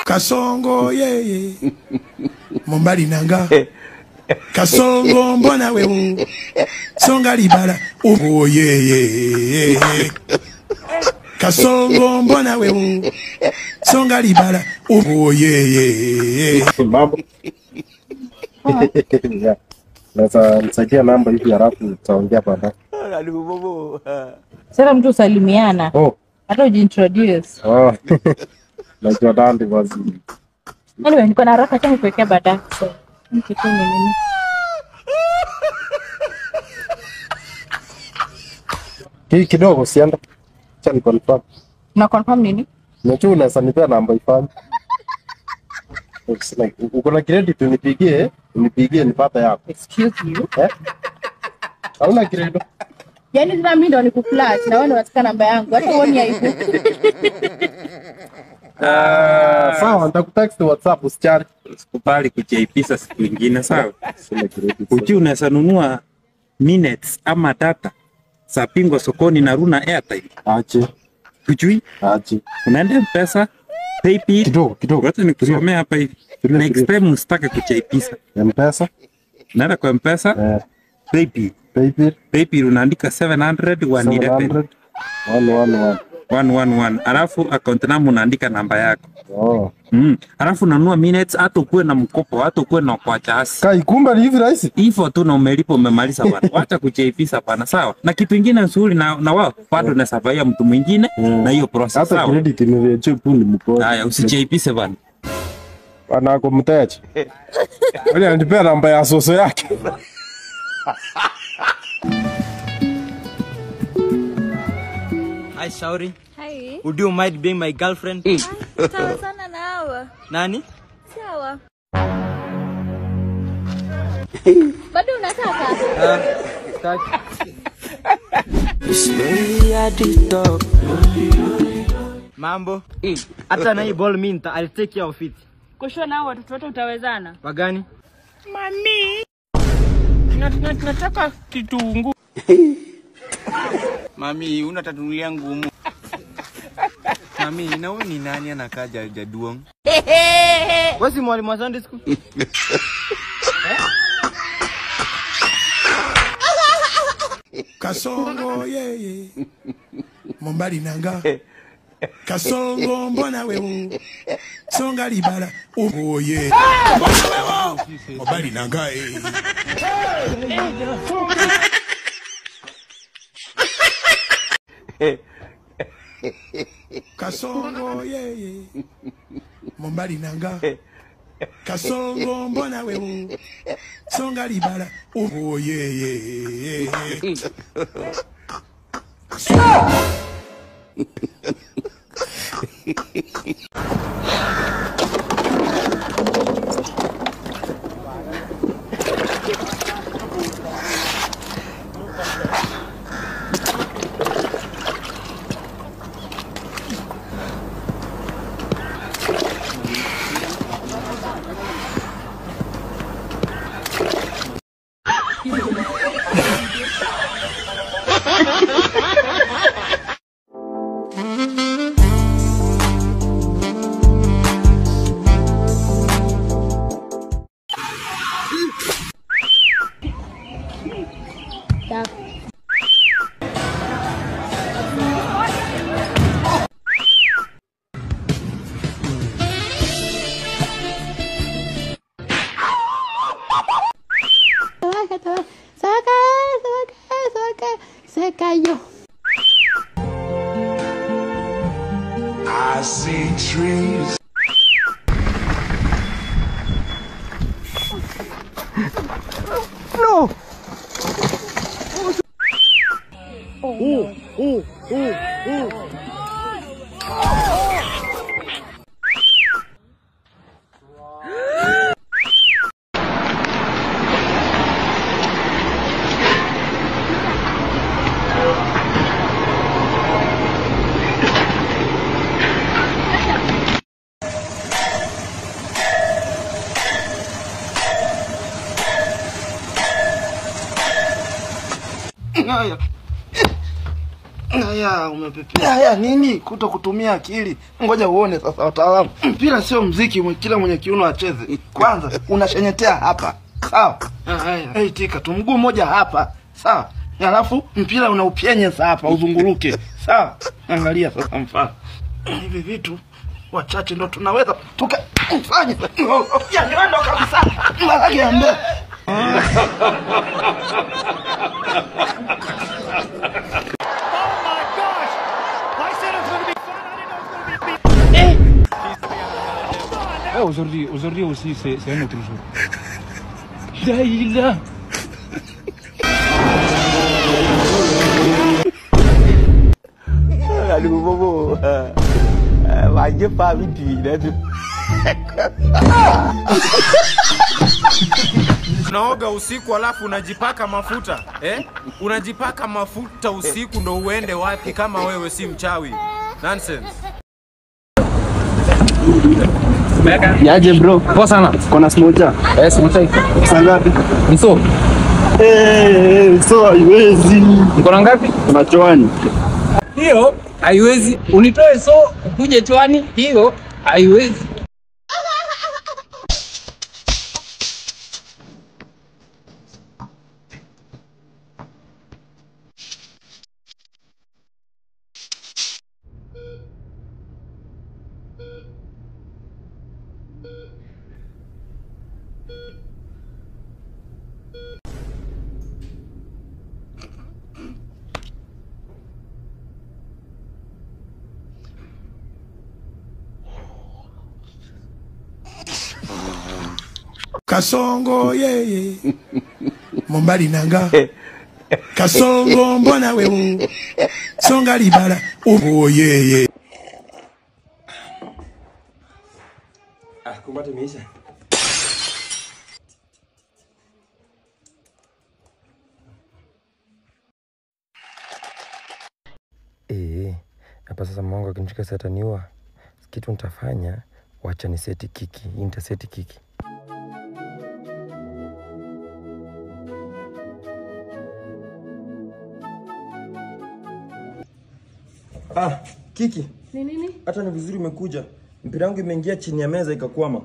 Kasongo yeye Mombali nanga Kasongo mbona wewe Songa libala oh yeye Kasongo mbona wewe Songa libala oh yeye. Mambo. Naweza nisaidia namba hivi halafu tutaongea baadaye. Sasa mtu usalimiana. Oh. Hata ujiintroduce. Oh. Najua dandi wazi. Anyway, niko na haraka acha nikuwekea baadaye. So, kitu ni nini? Hii kidogo sienda. Acha ni confirm. Na confirm nini? Najua unaweza nipea namba ifanye. It's like uko na credit unipigie, unipigie nipate yako. Excuse you. Eh? Hauna credit. Yaani sasa mimi ndo nikuflash na wewe unataka namba yangu. Hata uone aibu. Sawa, nitakutext WhatsApp usicharge. Usikubali kujiaibisha siku nyingine, sawa? Sina credit. Uji unaweza nunua minutes ama data za Pingo sokoni na runa airtime. Aje. Hujui? Aje. Unaenda M-Pesa, PayPal. Kidogo, kidogo. Wacha nikusomea hapa hivi. Next time usitake kujiaibisha. M-Pesa? Naenda kwa M-Pesa. PayPal. PayPal. PayPal unaandika 700 111. 111. 111. Alafu account number unaandika namba yako. Oh. Alafu unanunua minutes hata ukuwe na mkopo, hata ukuwe na kwa chasi. Kai kumbe ni hivi rahisi. Hivyo tu na umelipa umemaliza bwana. Wacha kujiaibisha bwana, sawa? Na kitu kingine nzuri na wao bado unasavia mtu mwingine na hiyo process, hata sawa? Credit imechepu ni mkopo. Haya, usijiaibishe bwana. Bwana ako mteja. Wale ananipea namba ya soso yake. Hi, Shauri. Hi. Would you mind being my girlfriend? Sawa sana na hawa. Nani? Sawa. Bado unataka? Sitaki. Mambo. Hata na hii ball minta, I'll take care of it. Kushua na watoto wote utawezana? Wagani? Mami. Nataka kitunguu. Mami, unatatulia ngumu. Mami, na huyu ni nani anakaa jaduong? Wewe si mwalimu wa Sunday school? Kasongo yeye Mombali nanga Kasongo mbona wewe Songa libala oh yeah mbona wewe Mombali nanga eh. Kasongo yeye Mombali nanga Kasongo mbona wewe Songa libala oh yeah. Se cayó. I see trees. No. Oh, oh, oh, oh. Haya, umepepea. Haya nini? Kuto kutumia akili. Ngoja uone sasa wataalamu. Mpira sio mziki kila mwenye kiuno acheze. Kwanza unashenyetea hapa. Sawa? Haya, hey, tika tu mguu mmoja hapa. Sawa? Alafu mpira unaupenyeza hapa uzunguruke. Sawa? Angalia sasa mfano. Hivi vitu wachache ndo tunaweza tukafanya. Ya ndio kabisa. Malaki ambe. Aujourd'hui aussi, c'est un autre jour. Daïla. Unaoga usiku alafu unajipaka mafuta, eh? Unajipaka mafuta usiku ndo uende wapi kama wewe si mchawi? Nonsense. Yaje bro? Poa sana. Kona smocha. Eh, smocha iko. Pesa ngapi? Mso. Eh, so haiwezi. Mko na ngapi? Kuna chwani. Hiyo haiwezi. Unitoe so ukuje chwani, hiyo haiwezi. Kasongo yeye Mombali nanga Kasongo mbona wewe Songa libala oh yeye. Ah, kumbate imeisha. Hapa sasa mwangu akinishika sataniwa. Kitu nitafanya, wacha niseti kiki, nitaseti kiki. Ah, Kiki. Ni nini? Hata ni vizuri umekuja. Mpira wangu imeingia chini ya meza ikakwama.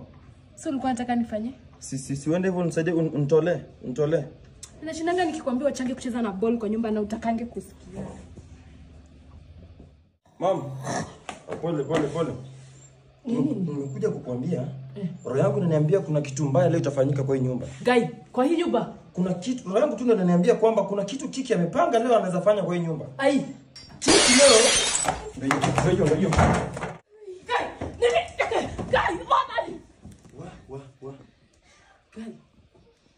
So ulikuwa unataka nifanye? Si uende hivyo unisaidie unitolee, unitolee. Ninashindanga nikikwambia wachange kucheza na ball kwa nyumba na utakange kusikia. Mom. Pole pole pole. Nimekuja kukuambia. Roho yangu inaniambia kuna kitu mbaya leo itafanyika kwa hii nyumba. Gai, kwa hii nyumba? Kuna kitu, roho yangu tu ndio inaniambia kwamba kuna kitu Kiki amepanga leo anaweza fanya kwa hii nyumba. Ai. Kiki leo ndio ndio. Gai, nini? Gai, mbona? Wa. Gai.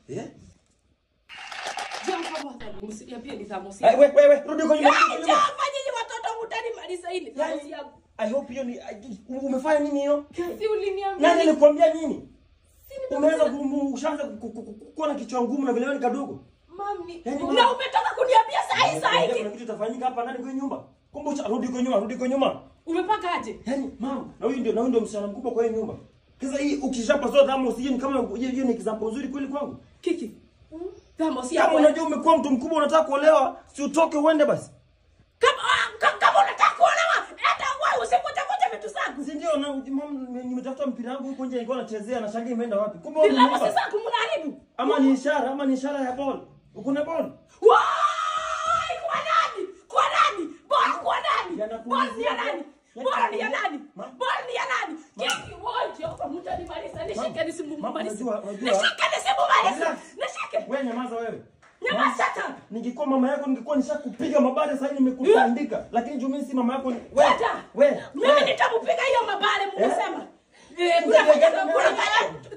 Eh? Wewe rudi kwa nyumba. Nyinyi watoto mtanimaliza hili. I hope hiyo ni umefanya nini hiyo? Si uliniambia. Nani alikwambia nini? Umeanza ushaanza kuwa na kichwa ngumu na vile wewe ni kadogo. Mami, na umetoka kuniambia saa hii. Kuna kitu itafanyika hapa ndani kwa nyumba. Kumbe rudi kwa nyuma, rudi kwa nyuma. Umepanga aje? Yaani mama, na huyu ndio msichana mkubwa kwa hii nyumba. Sasa hii ukishapasua damu usije ni kama hiyo ni example nzuri kweli kwangu. Kiki. Damu si yako. Kama unajua umekuwa mtu mkubwa unataka kuolewa, si utoke uende basi. Kama unataka kuolewa, hata wewe usipotafute vitu zangu. Si ndio na mama nimetafuta mpira wangu huko nje nilikuwa nachezea na shangaa imeenda wapi? Kumbe wewe ni sasa kumnaharibu. Ama ni ishara ya ball. Uko na ball? Wai, kwa nani? Kwa nani? Ball kwa nani? Ball ni ya nani? Ball ni ya nani? Ball ni ya nani? Kiki wote hapa mtanimaliza. Nishike nisimumalize. Nishike nisimumalize. Nishike. Wewe nyamaza wewe. Nyamaza shut up. Ningekuwa mama yako ningekuwa nishakupiga mabare sasa hivi nimekutandika. Lakini juu mimi si mama yako. Wewe. Mimi nitakupiga hiyo mabare mnasema.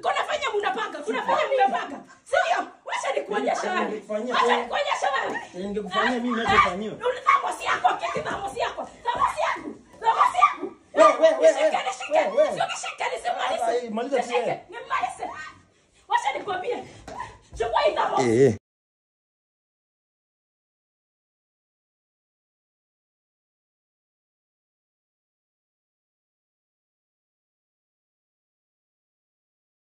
Kuna fanya mnapanga. Kuna fanya mnapanga. Sio? Wacha nikuonyeshe wewe. Wacha nikuonyeshe wewe. Ningekufanyia mimi ninachofanyiwa. Unataka yako, kiki thamosi yako. Thamosi yangu. Thamosi yangu. Wewe. Nishike. Nishike nisimalize. Maliza tu. Nimalize. Wacha nikwambie. Chukua hii thamosi.